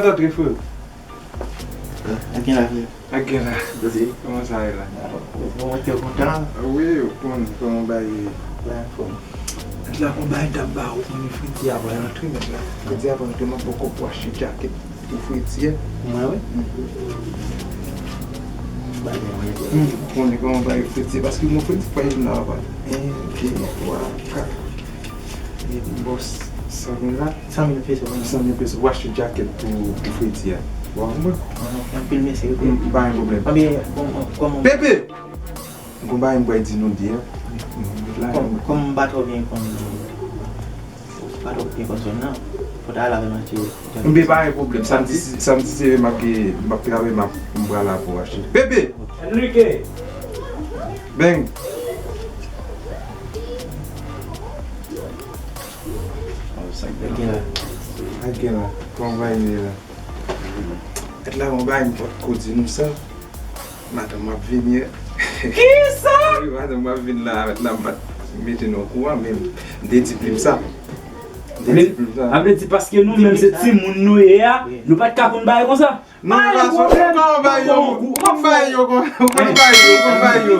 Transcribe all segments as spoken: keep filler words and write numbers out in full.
Antre, frè. Ak gen la, frè. Ak gen la. Kòman sa ye la? Bon, mwen te kontan. Wi, ou konn kòman bagay ye. Bay anfòm. La, gon bagay m t ap ba ou, konn fredi a pral antre, mèt la. Fredi a pral antre, mwen poko pou achte djakèt pou fredi a. Mwen, wi. Ou konnen kòman bagay fredi a, paske mwen fredi pa vin la, papa. En, de, twa, kat. Epi bòs, san mil la. San mil peso, wi. San mil peso pou achte djakèt pou, pou fredi a. Ou konprann? Anpil mèsi, wi. Pa gen pwoblèm. Anben, bon, kòman? Pepe! Gon bagay m pral di nou de a. Kòm, kòm m pa twò byen konn, pa twò byen konn zòn nan, fò w ta al avè m achte. Enben, pa gen pwoblèm. Samdi, samdi se m ap gen, m ap travay, m ap, m pral la pou achte. Pepe! Enrique! Bang! Sa k gen la? Sa k gen la? Kòman bagay ye la? Mèt la, gon bagay m potko di nou sa. Madanm mwen ap vini, wi. Kisa? Wi, madanm mwen ap vin la, mèt la, m pa t mete nou okouran, men m te di Plim sa. M te di Plim sa. Sa vle di paske nou menm se timoun nou ye a, nou pa t ka konn bagay konsa? Non, pa gen pwoblèm, m ap ba w yo, m ap ba w yo, m ap ba w yo, m ap ba w yo.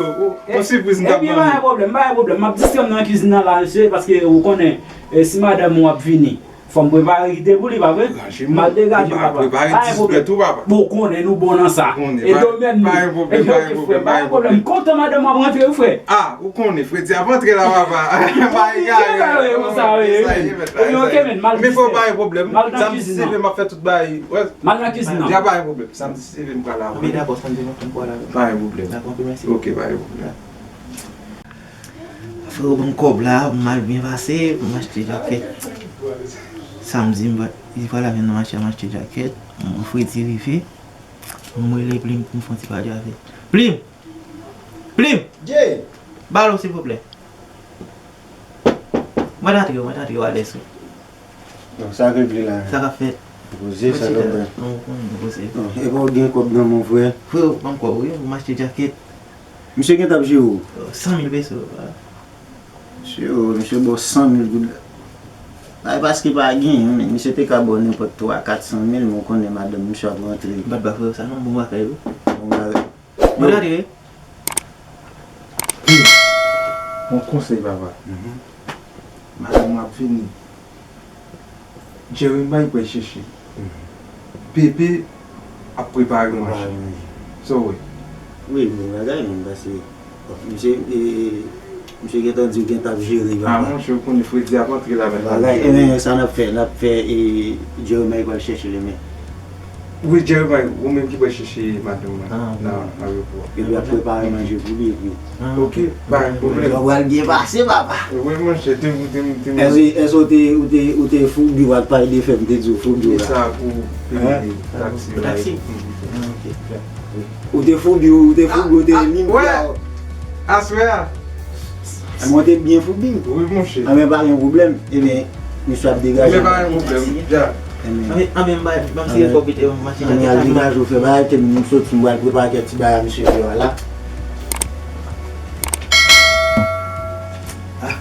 Yon sipriz m t ap ban nou. Epi pa gen pwoblèm, pa gen pwoblèm. M ap distrè m nan kizin nan la, mesye, paske ou konnen, eh, si madanm ou ap vini, fò m prepare kite pou li, pa vre? M al degaje m, papa. Pa gen pwoblèm. Bon, ou konnen nou bon nan sa. E domèn nou. Pa gen pwoblèm, pa gen pwoblèm, pa gen pwoblèm. M kontan madanm mwen ap rantre, wi, frè. Ah, ou konnen, fredi ap antre la, papa. Pa egare. Sa ye, mèt la. Ebyen, ok, men, m al distrè. Men fò pa gen pwoblèm. M al nan kizin nan. Samdi se m ap fè tout bagay. M al nan kizin nan. Ya, pa gen pwoblèm. Samdi se m pral la. Anben, dakò, samdi maten m pral la. Pa gen pwoblèm. Dakò, anpil mèsi. Ok, pa gen pwoblèm. Frero ban m kòb la, m al byen pase, m achte djakèt. Samdi, m va, li pral avè m nan mache a, m achte djakèt. Fredi rive, m rele Plim pou m fè yon ti pale avè l. Plim! Plim! Jay! Balo, silvouplè. Mwen antre, mwen antre, w alèz, wi. Bon, sa k regle la menm? Sa k ap fèt? Poze, sa k ap fèt? Non, ou konnen, poze. Bon, epa w gen kòb nan men w, frè? Frè, ban m kòb, wi, pou m achte djakèt. Misye gentan ap jere w? San mil peso, pa. Misye, o, misye ba w san mil goud. Pa paske pa genyen, men misye te ka ba w nenpòt twa, kat san mil, men w konnen madanm misye ap rantre. M pa t ba frè sa non, bon bagay, wi. Bon bagay. Mwen gade. Yon konsèy, papa. Madanm mwen ap vini. Jeremiah pral chèche. Pepe ap prepare manje. Sa w wè? Wi, bon bagay, menm, paske misye, e, misye gentan di w gentan ap jere, papa. Ah, monchè, ou konnen fredi ap antre la, men bagay, e, men sa n ap fè, n ap fè, e, Jeremiah pral chèche li, men. Wi, Jeremiah, ou menm ki pral chèche madanm mwen nan ayewopò. Epi ap prepare manje pou li, epi. Ok, pa gen pwoblèm. Yo pral byen pase, papa. Wi, monchè, te, te, te. Èske, èske ou te, ou te, ou te foubi w ak pay de fè m te di w foubi w la? Sa pou taksi. Taksi? Ou te foubi w, ou te foubi w, ou te lim. Aswè a. Mwen te byen foubi. Wi, monchè. Anben, pa gen pwoblèm. Ebyen, misye ap degaje. Ebyen, pa gen pwoblèm. Dja. Anben, anben, m bay, ban m tire kòb kite m mache. Anben, al degaje w, frè, bagay, te m soti, m pral prepare kèk ti bagay a misye fè a la. Ah.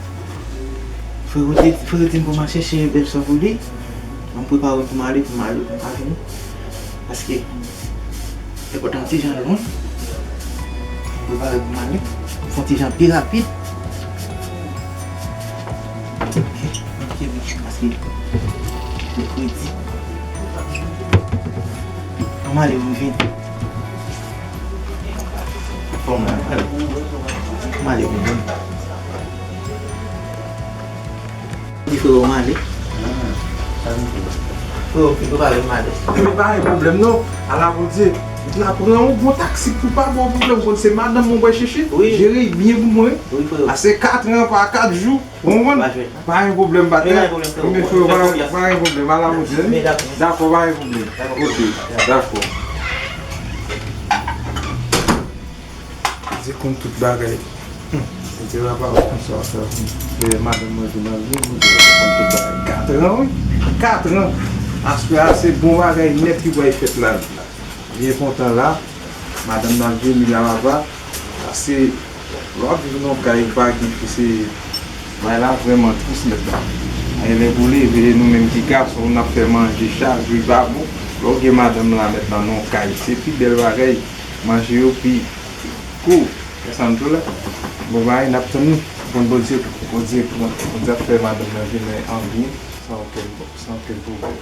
Frero te, Frero di m pou m al chèche bèl sa pou li. Ban m prepare pou m ale, pou m ale, pou m pa vini. Paske, se pòt la yon ti jan lwen. Mwen prepare pou m ale. M fè yon ti jan pi rapid. Ok, ok, paske mèkredi. Ann ale, m vini. Bon, mwen ale. M ale, m vini. Di frero m ale. Frero, ki prepare m ale. Ebyen, pa gen pwoblèm non. Ala Bondye. M t la pran yon bon taksi pou pa ba w pwoblèm. Konn se madanm mwen pral chèche. Wi. Jere l byen pou mwen. Wi, frero. Pase kat an pa kat jou. Ou konprann? Pa gen pwoblèm, patnè. Wi, pa gen pwoblèm, frero. Ebyen, frero, pa gen pwoblèm. Ala Bondye. Dakò, pa gen pwoblèm. Ok, dakò. Di konn tout bagay. Humm, se te la pawòl konsa sa. Lè madanm mwen vin nan vi m, mwen te konn tout bagay. Katran, wi. Katran. Aswè a, se bon bagay nèt ki pral fèt la. Byen kontan la. Madanm nan vini la, papa. Paske, lè w ap viv nan yon kay ou pa gen fi, se bagay la vrèman tris nèt la. Gen lè pou leve, nou menm ki gason, n ap fè manje chak jou, li pa bon. Lè w gen madanm la mentnan nan yon kay, se pi bèl bagay. Manje yo pi gou. Wè sa m di w la? Bon bagay, n ap tann li. Bon, Bondye, Bondye, Bondye ap fè madanm nan vin an byen, san okenn, san okenn pwoblèm.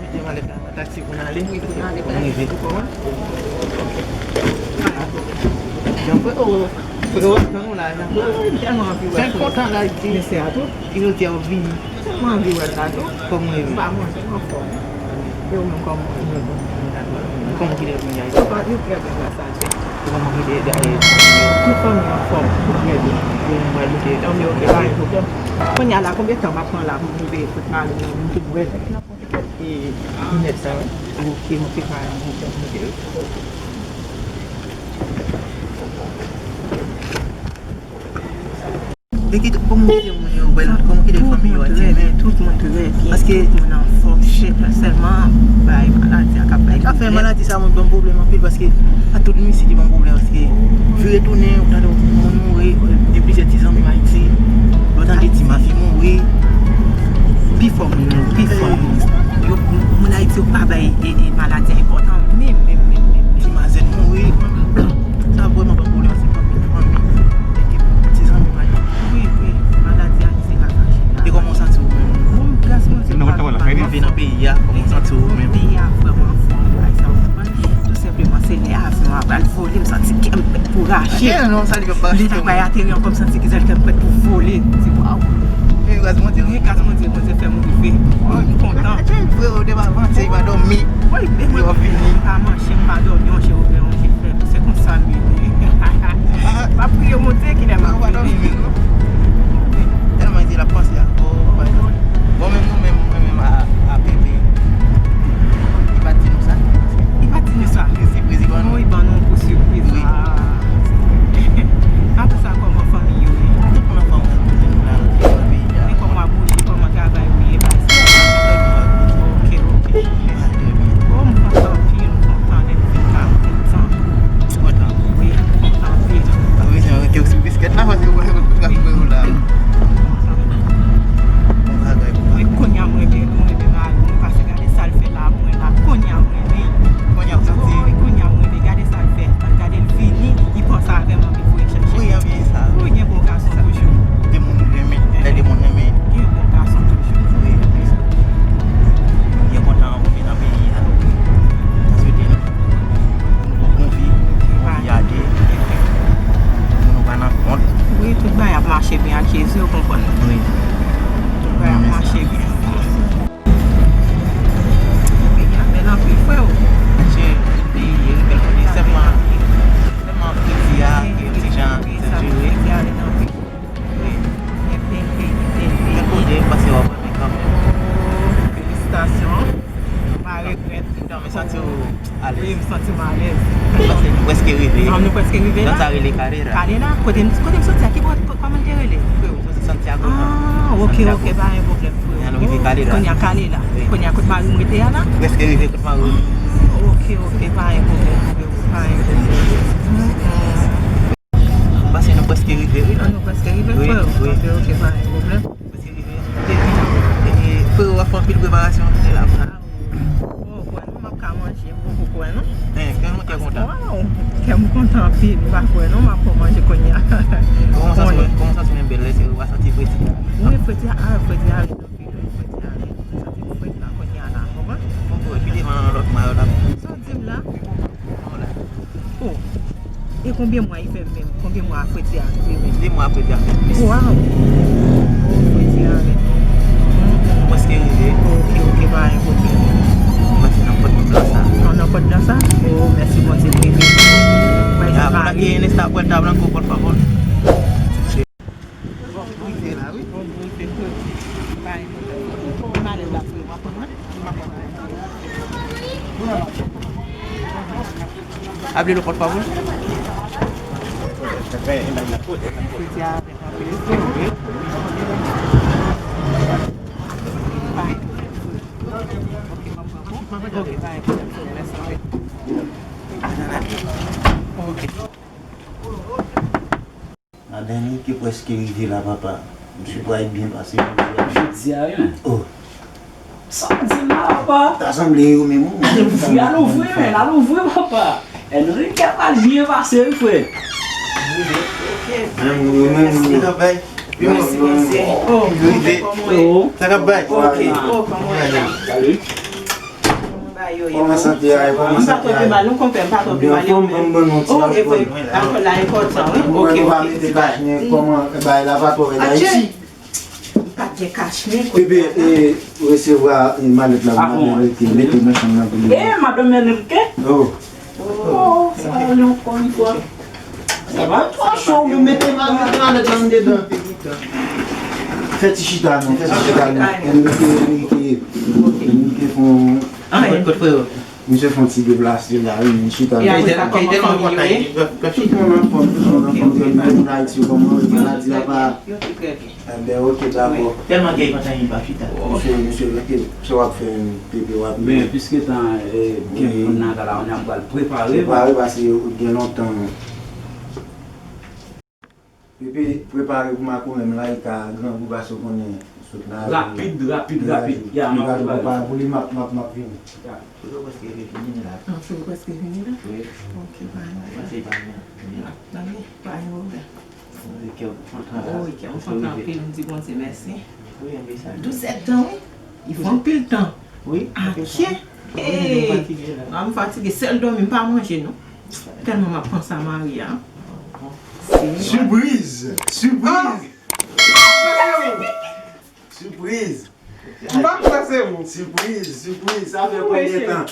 Mete malèt la nan taksi pou n ale. Wi, pou n ale. Pou n rive. Jan frè, oh, frè, oh, tann nou la, jan frè, oh, m tèlman anvi wè. Fè kontan la, mesye a tou. Jodi a w vini. Mwen anvi wè l la tou. Kòman w ye? M pa manje, m anfòm. E ou menm, kòman w ye? Mwen bon, mwen dakò. Kòman w kite fanmi a? Yo pa, yo trè byen, gras a Dye. Kòman w kite, e, fanmi yo? Tout fanmi anfòm, tout trè byen. Yo menm pral mete yo. Fanmi yo, ok, pa gen pwoblèm. Kounye a la, konbyen tan m ap pran la pou m rive kot mari m nan, m tout bwè? E, linèt sa, wi. Ok, m ap prepare, m ap monte. E ki, kòman w kite moun yo, bèl, kòman w kite fanmi yo a, ti men? Tout moun trè byen, tout moun trè byen, paske tout moun anfòm, chè, sèlman bay maladi a k ap bay pwoblèm. Afè maladi sa, mwen, ban m pwoblèm anpil, paske a tout minit li ban m pwoblèm, paske vire tounen, ou tande moun mouri, gen plizyè ti zanmi m Ayiti, ou tande ti mafi mouri, pifò moun, pifò moun, yo, moun Ayiti yo pa bay, e, e, maladi a enpòtans, menm, menm, menm, menm, menm. Ti mazèt mouri. Sa vrèman ban m pwoblèm, se fanmi, fanmi. E gen ti zanmi pa gen. Wi, wi, maladi a, se ka fache la. E kòman w santi w menm? Bon, gras Bondye, m pa rive nan peyi a, kòman w santi w menm? Peyi a vrèman anfòm, bagay sa, w konprann? Tou senpleman, se lè avyon an pral vole, m santi kè m prèt pou rache. Lè bagay ateri ankò, m santi kè m prèt pou vole. M di, waw. E gras Bondye, wi, gras Bondye, Bondye fè m rive. Wi, m kontan. Frero, depi avantyè, li pa dòmi. Wi, men mwen, m pa manje, m pa dòmi, yon je ouvè, yon je fèmen. Se konsa m ye. M ap priye Bondye kilè m ap vini. Tèlman di l ap panse a. Oh, my God. Bon, men nou menm, mwen menm a, a Pepe. Li pa t di nou sa. Li pa t di nou sa. Sipriz li ban nou. Wi, ban nou pou sipriz la. Wi. Apre sa, kòman fanmi yo ye? Tout moun anfòm, tout moun la, tout moun nan peyi a. Men kòman w ap bouje, kòman travay ou ye, pastè? Ok, ok. Trè byen. Oh, m kontan anpil, m kontan lè m vin la, m kontan. Ou kontan? Wi, m kontan anpil. Pa bezwen rete sou biskèt la, paske ou pral pran ou la. Bon bagay, bon bagay. Wi, kounye a m renmen, m renmen mari m, paske gade sa l fè la, mwen la, kounye a m renmen. Kounye a w santi? Wi, kounye a m renmen, gade sa l fè. Gade l vini, li panse avè m anpil pou l chèche. Wi, anpil sa. Wi, gen bon gason toujou. De moun renmen, lè de moun renmen. Gen bon gason toujou. Wi, anpil sa. Byen kontan ou vin nan peyi a. Sa swete nou. Pou nou bon vi, pou nou bon vi a de, pou nou pa nan kont. Wi, tout bagay ap mache byen ak Jezi, ou konprann? Wi. Tout bagay ap mache byen. Peyi a bèl anpil, frè o. Monchè, peyi a bèl kote, sèlman, sèlman fredi a, ki yon ti jan egzajere. Wi, bèl peyi, bèl peyi. Bèl kote, pase w ap renmen kanmenm. Oh, felisitasyon. Pa regrèt. Ou santi w alèz? Wi, m santi m alèz. Paske nou prèske rive. Ah, nou prèske rive la? Zòn sa rele Kalera. Kalera? Kote m, kote m soti a? Ki bò, kòman l te rele? Frè, ou soti Santiago nan. Ah, ok, ok, pa gen pwoblèm, frè. Kounye a nou rive Kalera. Kounye a Kalera. Wi. Kounye a kot mari m rete a la? Prèske rive kot mari m. Ah, ok, ok, pa gen pwoblèm, frè, pa gen pwoblèm. Paske nou prèske rive, wi la. Ah, nou prèske rive, frè? Wi, wi. Ok, ok, pa gen pwoblèm. Prèske rive. Epi, e, frè, w ap fè anpil preparasyon pou lè la. Oh, kwè non, m ap ka manje, m poko kwè non. Eh, kè nou trè kontan. Waw, kè m kontan anpil, m pa kwè non, m ap fè manje kounye a. Kòman w santi w, kòman w santi w menm bèl lè se ou pa santi fredi a? Wi, fredi a, ah, fredi a rèd anpil, wi, fredi a rèd. M santi m frèt la kounye a la, konprann? Bon, bon, epi devan nan lòt mwa yo la. Sa w di m la? Oh. E konbyen mwa li fè menm? Konbyen mwa fredi a rive menm? De mwa fredi a fè plis. Waw! Oh, fredi a rive. Prèske rive. Ok, ok, pa gen pwoblèm. Mwen se nan pòt blan sa. Oh, nan pòt blan sa? Oh, mèsi Bondye, m rive. Mwen se mari. Ah, por aquí en esta puerta blanco, por favor. Bon, rive la, wi. Bon, rive, frè. Pa gen pwoblèm. Malèz la, frè. Ábrelo, por favor. Ok. Ladan li, Prèske rive la, papa. Misye pral byen pase jodi a. Jodi a, wi, men. Oh. Sa w di m la, papa? Ta sanble yo menm, wi. Al ouvri, men, al ouvri, papa. Enrique pral byen pase, wi, frè. Menm yo, menm yo. Mèsi, mèsi. Oh, rive. Kòman w ye? Sa k ap bay? Ok. Oh, kòman w ye? Salut. Kòman sante a? Kòman sante a? M pa twò pi mal, non, konpè, m pa twò pi mal, e ou menm? Anfòm, ban m yon ti alkòl. Alkòl la enpòtan, wi. Ok, ok. Ou pa mete kachnen, kòman bagay la pa twò rèd Ayiti? M pa t gen kachnen, kounye a la. Bebe, e, resevwa, e, malèt la pou madanm Enrique, mete nan chanm nan pou li. E, madanm Enrique? Oh. Oh, sa ale ankò yon fwa. Sa va twò cho, ou mete ma-, mete malèt la anndedan. Fè ti chita non, fè ti chita non. Enrique, Enrique, Enrique fè yon... Anyen. Kot, kot, freo? Misye fè yon ti deplase la, wi, men chita non. Kite, kite, kite, kite, kite. Tout moun anfòm, tout moun anfòm, tout moun anfòm, tout moun Ayiti yo kòman, maladi a pa... Yo tout trè byen. Enben, ok, dakò. Tèlman gèy pantan li pa chita. Misye, misye, ok, sa w ap fè, Pepe, w ap... Men, piske tan, e, gen moun nan kay la, kounye a m pral prepare. Prepare, paske gen lontan. Pepe, prepare pou makoumè m la, li ka grangou, paske w konnen, sot nan... Rapid, rapid, rapid. Ya, m ap prepare. Prepare pou li, m ap, m ap, m ap vini. Ya. Freo prèske vini la. Ah, freo prèske vini la? Wi. Ok, pa gen pwoblèm. Pase pa gen. Tande, pa gen pwoblèm. Wi, kè m kontan la. Wi, kè m kontan anpil, m di Bondye mèsi. Wi, anpil sa. Douzèdtan, wi. Li fè anpil tan. Wi, anpil tan. Adje. Wi, nou fatige la. Ah, m fatige. Sèl dòmi, m pa manje, non. Tèlman m ap panse a Maria. Sipriz! Sipriz! Sipriz! M pa kwè se ou. Sipriz, sipriz. Sa fè konbyen tan?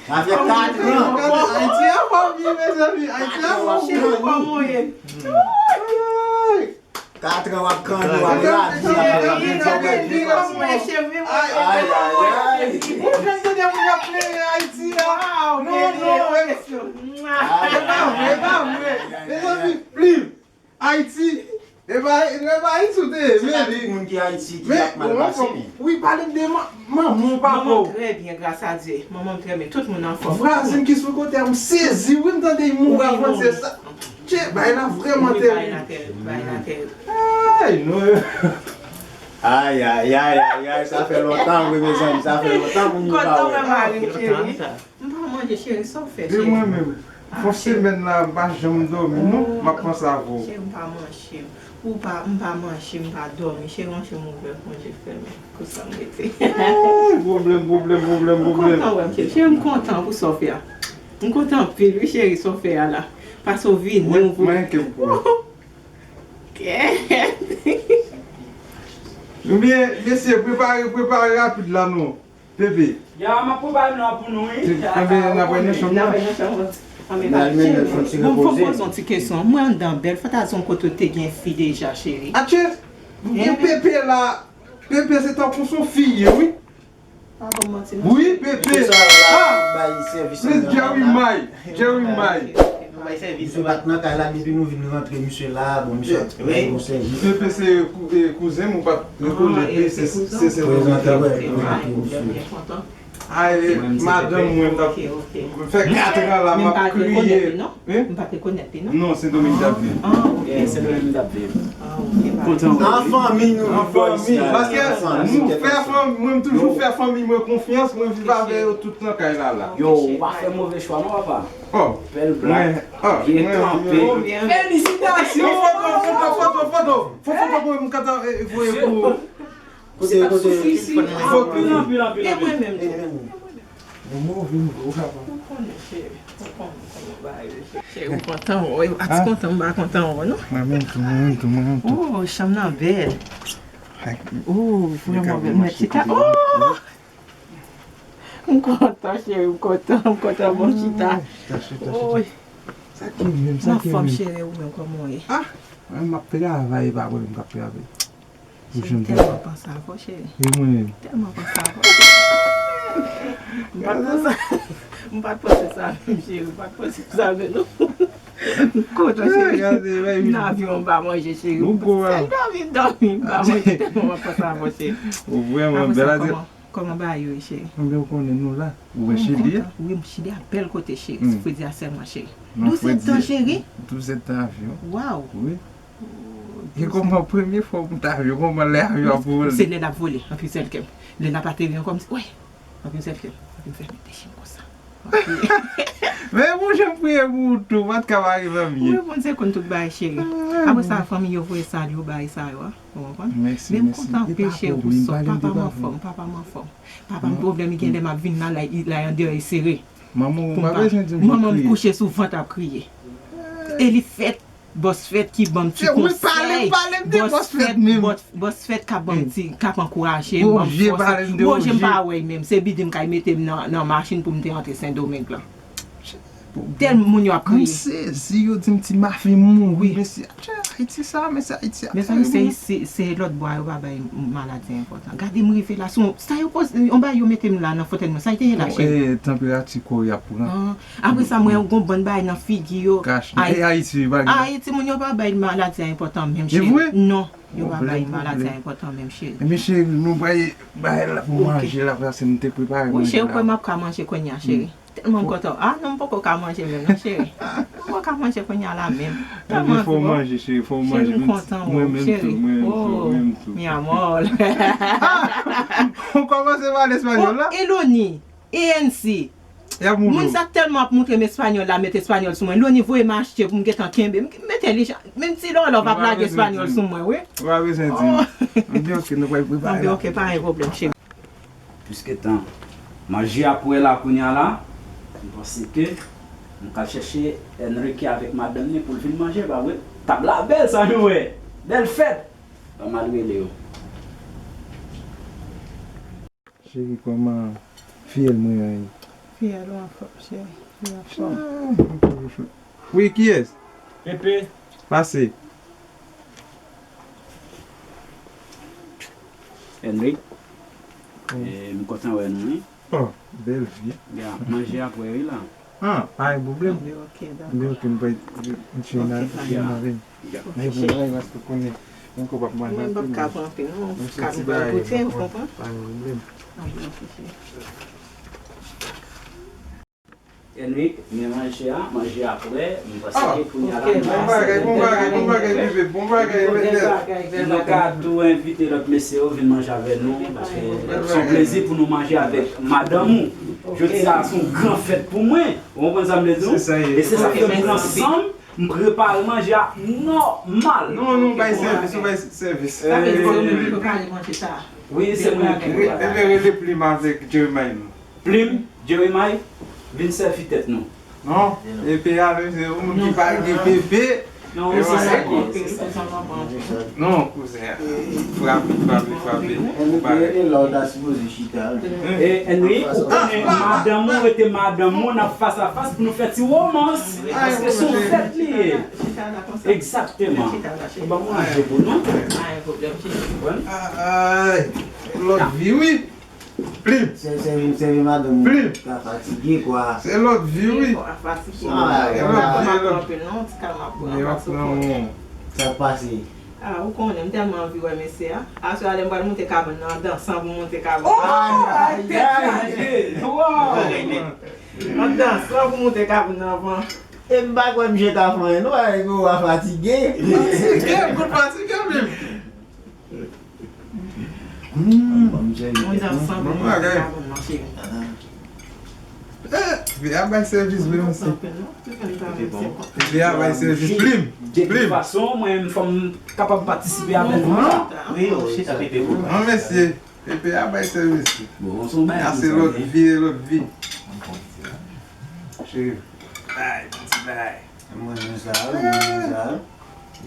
Sa fè kat an. Ayiti an fò vye, mezanmi. Ayiti an fò vye. Kat an w ap kanpe, w ap rabi, w ap rabi. Ay, ay, ay. Ou jwenn de moun ap plere Ayiti a. Non, non. E pa vre, e pa vre. Mezanmi, plim. Ayiti, e pa, e pa Ayiti ou te ye, men li. Se pa tout moun ki Ayiti ki ap mal pase, men. Wi, pale de man-, manman w, papa w. Manman m trè byen, gras a Dye. Manman m trè byen, tout moun anfòm. Vwazin ki sou kote a, m sezi, wi, m tande y mouri avan se sa. Tchè, bagay la vrèman tèrib. Wi, bagay la tèrib, bagay la tèrib. Ay, non. Ay, ay, ay, ay, ay, sa fè lontan, wi, mezanmi, sa fè lontan moun yo pa wè. Kontan wè mari m, cheri. M pa manje, cheri, sa w fè, cheri? De mwen menm. Fon semèn la, m pa janm dòmi, non, m ap panse avè w. Cheri, m pa manje. Ou pa, m pa manje, m pa dòmi. Cheri, yon jou m ouvè, yon jou fèmen. Konsa m rete. Ay, pwoblèm, pwoblèm, pwoblèm, pwoblèm. M kontan wè w, cheri. Cheri, m kontan pou sa w fè a. M kontan anpil, wi, cheri, sa w fè a la. Pase w vini, w vini. Mwen, mwen, ke m pou. Ebyen, mesye, prepare, prepare rapid la, non. Pepe. Ya, m ap prepare nan pou nou, wi. Enben, n ap wè nan chanm nan. Bon, fò m poze yon ti kesyon. Mwen anndan bèl, fò ta di yon kote w te gen fi deja, cheri. Atchè, gen Pepe la. Pepe se tankou son fi ye, wi. Pa ban m manti, non. Wi, Pepe. Misye sa la, bay sèvis anndan la. Jerry May. Jerry May. Nou bay sèvis. Misye pa t nan kay la depi nou vin rantre, misye la, bon, misye ap fè nou sèvis. Pepe se kou-, e, kouzen m, ou pa t rekonèt li, se, se, se prezante, wè, prezante misye. Ay, madanm mwen, m t ap fè kat an la, m ap kriye. M pa t rekonèt li, non? Non, Sendomeng m t ap viv. Ah, ok. Yeah, Sendomeng m t ap viv. Ah, ok, pa... Kontan wè w. An fanmi, nou, an fanmi. Paske nou fè fanmi, mwen, m toujou fè fanmi mwen konfyans, mwen viv avè yo tout nan kay la, la. Yo, ou pa fè move chwa, non, papa. Oh, bèl blak. Byen kanpe. Felisitasyon! Foto, foto, foto, foto. Fò foto pou mwen, m ka ta, e, voye pou ou. Kote, kote, foto. Anpil, anpil, anpil, anpil. E mwen menm tou. Bon, mwen vin, ou ka pran. Ou konnen, cheri. Ou konnen kòman bagay yo ye. Cheri, ou kontan wè w. A ti kontan, m pa kontan wè w, non. Mwen menm tou, mwen menm tou, mwen menm tou. Oh, chanm nan bèl. Oh, vrèman bèl. Mèt chita. Oh! M kontan, cheri, m kontan, m kontan, bon chita. Chita, chita, chita. Sa ki menm, sa ki menm. Anfòm, cheri, ou menm, kòman w ye? Ah, mwen, m ap travay, e pa pwoblèm, m ap travay. Cheri, m tèlman panse avè w, cheri. E mwen menm. Tèlman panse avè w. M pa t panse, m pa t panse sa menm, cheri. M pa t panse sa menm, non. M kontan, cheri. M nan avyon, m pa manje, cheri. Sèl dòmi, m dòmi, m pa manje, tèlman m ap panse avè w, cheri. Ou vrèman bèl. Apre sa, kòman, kòman bagay yo ye, cheri? Ebyen, ou konnen nou la. Ou wè Chili a? Wi, m Chili a bèl kote, cheri. Fredi a sèlman, cheri. Douzèdtan, cheri. Douzèdtan avyon. Waw. Wi. Oh, E kòman premye fwa w monte avyon, kòman lè avyon ap vole? Se lè l ap vole, anpi sèl kè m. Lè l ap ateri ankò, m di, wè, anpi sèl kè m. Anpi m fè mete chen konsa. Men bon jan m priye pou ou tou, pa t ka pa rive byen. Wi, Bondye konn tout bagay, cheri. Apre sa, fanmi yo voye salye, bagay sa yo a. Ou konprann? Mèsi, mèsi. Men m kontan anpil, cheri, pou sòt. Papa m anfòm, papa m anfòm. Papa m pwoblèm, li gen lè m ap vin la, la, li la andeyò, li sere. Manman m pa bezwen di m pou kriye. Manman m kouche sou vant ap kriye. E li fèt, bòs fèt ki ban m ti konsèy. Bòs fèt, bòs, bòs fèt k ap ban m ti, k ap ankouraje m, ban m fòs. Gwo je m pa wè l menm, se bidi m kay mete m nan, nan machin pou m te antre Sendomeng lan. Tèl moun yo ap kriye. M sezi, yo di m ti mafi mouri, mesye. Ayiti sa, mesye, Ayiti a tèrible. Mezanmi, se, se, se lòt bò a yo pa bay maladi enpòtan. Gade m rive la, sou, sa yo poze, yon bagay yo mete m la nan fotèy mwen, sa yo te ye la, cheri? Tanperati kò y ap pran. Apre sa, mwen gon bann bagay nan figi yo. Kach, e Ayiti, pa gen. Ayiti, moun yo pa bay maladi a enpòtan menm, cheri. E vre? Non, yo pa bay maladi a enpòtan menm, cheri. Ebyen, cheri, nou bay bagay la pou manje la, paske m te prepare manje la. Wi, cheri, ou kwè m ap ka manje kounye a, cheri? Tèlman m kontan. Ah non, m poko ka manje menm non, cheri. M poko ka manje kounye a la menm. Tèlman anvi, fò w manje, cheri, fò w manje. Cheri, m kontan, cheri. Mwen menm tou, mwen menm tou, mwen menm tou. Mi amor. Ou kòmanse pale espanyòl la? Oh, Eloni, E N C. Moun sa tèlman ap montre m espanyòl la, met espanyòl sou mwen. Loni voye m achte pou m gentan kenbe. M mete li jan, menm ti lòlò ap lage espanyòl sou mwen, wi. Ou pa bezwen di m. Anben, oke, nou pral prepare la. Anben, oke, pa gen pwoblèm, cheri. Piske tan manje a prè la kounye a la, m panse ke m ka chèche Enrique avèk madanm li pou l vin manje, pa vre? Tab la bèl sa nou wè. Bèl fèt. Ban m al rele yo. Cheri, kòman fiyèl mwen an ye? Fiyèl ou anfòm, cheri. Li anfòm. Ah, wi, kiyès? Pepe. Pase. Henry. Eh, m kontan wè nou, wi. Oh, bèl vi. Ya, manje apre, wi, la. Ah, pa gen pwoblèm. Anben, oke, dakò. Anben, oke, m pral, m tcheke nan, nan ven. Men bon, bagay paske ou konnen, yon kòb ap manje anpil. Mwen m p ap ka pran anpil, non. Ka m pran goute, ou konprann? Pa gen pwoblèm. Anben, oke, cheri. Enrique, men manje a, manje a prè, m panse ke kounye a la, bon bagay, bon bagay, bon bagay, bebe, bon bagay, bebe. Nou ka tou envite lòt mesye yo vin manje avè nou, paske se yon plezi pou nou manje avèk madanm ou. Jodi a, se yon gran fèt pou mwen. Ou konprann sa m vle di w? E se sa k fè m pran san m, m prepare manje a nòmal. Non, non, bay sèvis, ou bay sèvis. Sa vle di se ou menm ki prepare manje sa? Wi, se mwen ki prepare. Enben, rele Plim avèk Jeremiah non. Plim, Jeremiah, vin sèvi tèt nou. Non, Pepe a menm se yon moun ki pa gen Pepe. Non, se sa k ye, se sa k ye. Non, kouzen, frape, frape, frape. Ou pa rete la, ou ta sipoze chita. E, Henry, ou konnen madanm ou rete madanm ou, n ap fas a fas pou nou fè ti womans. Paske se yon fèt li ye. Egzakteman. Ou ban mwen yon je pou nou. Ay, lòt vi, wi. Plim. Sèvi, sèvi madanm ou. Plim. Ka fatige, kwa. Se lòt vi, wi. Fatige. Ah, e lòt vi, e lòt vi. Sa k pase? Ah, ou konnen, m tèlman anvi wè mesye a. Aswè a, lè m pral moute kabann nan, an dansan pou moute kabann nan. Oh! Ay, tèt chaje! Wow! An dansan pou moute kabann nan avan. E m pa kwè misye ta fè anyen, non, bagay yo a fatige. Fatige, m konn fatige, menm. Mwen ansanm, mwen bagay. Eh, vi a bay sèvis vre, mesye. Vi a bay sèvis. Plim, Plim. De tout fason, mwen menm, fò m kapab patisipe avè nou la. Wi, wi, se sa, Pepe. Non, mesye, Pepe a bay sèvis. Bon, se yon bagay. A se lòt vi, e lòt vi. Cheri. Ay, bon ti bagay. Mwen renmen sa, wi, mwen renmen sa, wi.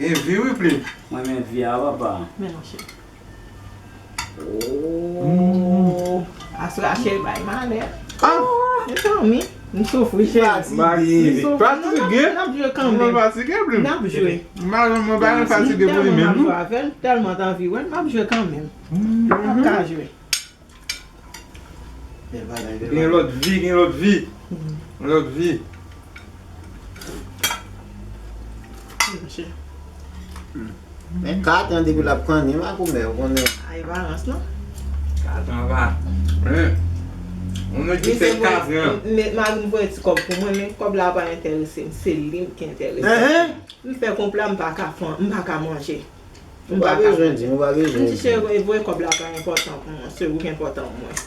Gen vi, wi, Plim. Mwen renmen vi a, papa. Men non, cheri. Oh. Aswè a, cheri, bay malè. Ah. Mezanmi, m soufri, cheri. M soufri. Fatige. N ap jwe kanmenm. Mwen fatige, Plim. N ap jwe. Mwen pa renmen fatige pou li menm, non. Tèlman m ap jwe avè l, tèlman t anvi wè l, m ap jwe kanmenm. M ap ka jwe. Gen lòt vi, gen lòt vi. Gen lòt vi. Men kat an depi l ap kanni makomè, ou konnen. Ay, balans, non? Kat an va. Ou nèg ki fè kat an. Men mari m voye ti kòb pou mwen, men kòb la pa enterese m, se li ki enterese m. M fè konpla, m pa ka fè, m pa ka manje. Ou pa bezwen di, ou pa bezwen di. M di cheri, voye kòb la pa enpòtan pou mwen, se ou ki enpòtan pou mwen.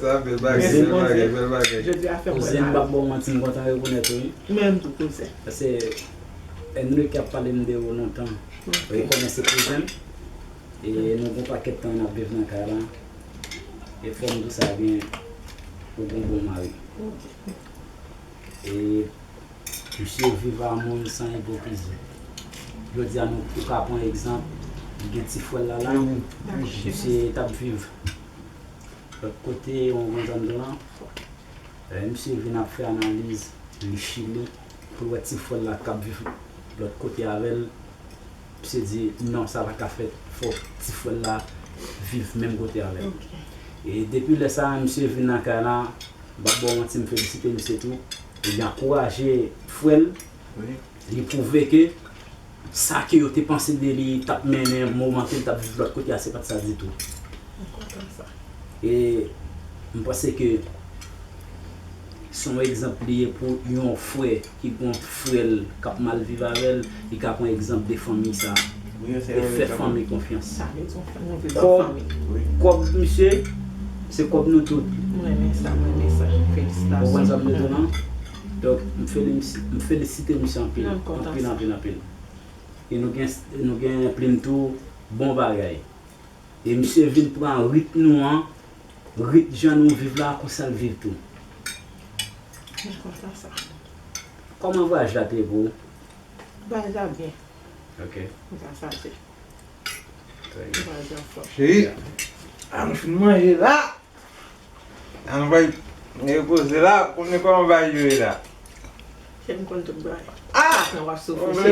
Sa bèl bagay, bèl bagay, bèl bagay. Jodi a fè m wè. Kouzin, m p ap ba w manti, m kontan rekonèt ou, wi. Menm tou, kouzin. Paske Enrique ap pale m de ou lontan. Ou konnen se kouzin m. E nou gon pakèt tan n ap viv nan kay la. E fò m di w sa byen, ou gon bon mari. E misye viv a moun san ipokrizi. Jodi a nou ou ka pran egzanp, li gen ti frè l la la, misye t ap viv lòt kote, yon granzam de lan. Lè misye vin ap fè analiz, li chile, pou l wè ti frè l la k ap viv lòt kote avè l, misye di, "Non, sa pa ka fèt, fòk ti frè l la viv menm kote avè l." E depi lè sa a, misye vin nan kay la, m p ap ba w manti, m felisite misye tou. Li ankouraje frè l, li pwouve ke sa ke yo te panse de li t ap mennen moman ke l t ap viv lòt kote a, se pa t sa ditou. M kontan sa. E m panse ke se yon egzanp li ye pou yon frè ki gon frè l k ap mal viv avè l, li ka pran egzanp de fanmi sa a. E fè fanmi konfyans. Sa vle di yon fanmi, yon vle di yon fanmi. Kòb misye, se kòb nou tout. M renmen sa, m renmen sa. Felisitasyon. Ou konprann sa m vle di w lan? Donk, m felis-, m felisite misye anpil, anpil, anpil, anpil. E nou gen, nou gen plim tou, bon bagay. E misye vin pran rit nou an, rit jan nou viv la, konsa l viv tou. M kontan sa. Kòman vwayaj la te ye pou ou? Vwayaj la byen. Ok. M ka chache. Trè byen. Vwayaj la fò. Cheri, a nou fin manje la. An nou bay repoze la, konnen kòman bay yo ye la. Chè m konn tout bagay. Ah! Nan w ap soufri, chè.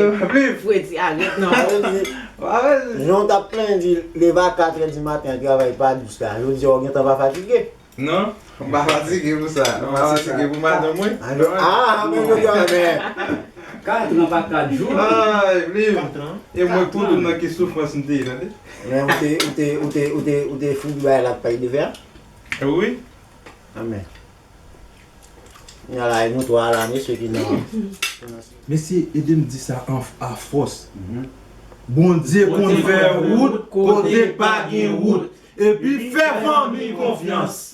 Fredi, arèt non. Jan w t ap plenyen di leve a katrè di maten an, travay pa dous la. Jodi a w gentan pa fatige. Non, m pa fatige pou sa. M pa fatige pou madanm mwen. Ah, men yo gen men. Kat an pa kat jou. Ay, Blim. E mwen tou tou nan ki soufrans m te ye, tande. Men ou te, ou te, ou te, ou te, ou te foubi bagay la k pay devè a? Wi. Amèn. Kounya la, e nou twa la, mesye ki nan. Mesye, ede m di sa an, a fòs. Bondye konn fè wout kote pa gen wout. Epi fè fanmi konfyans.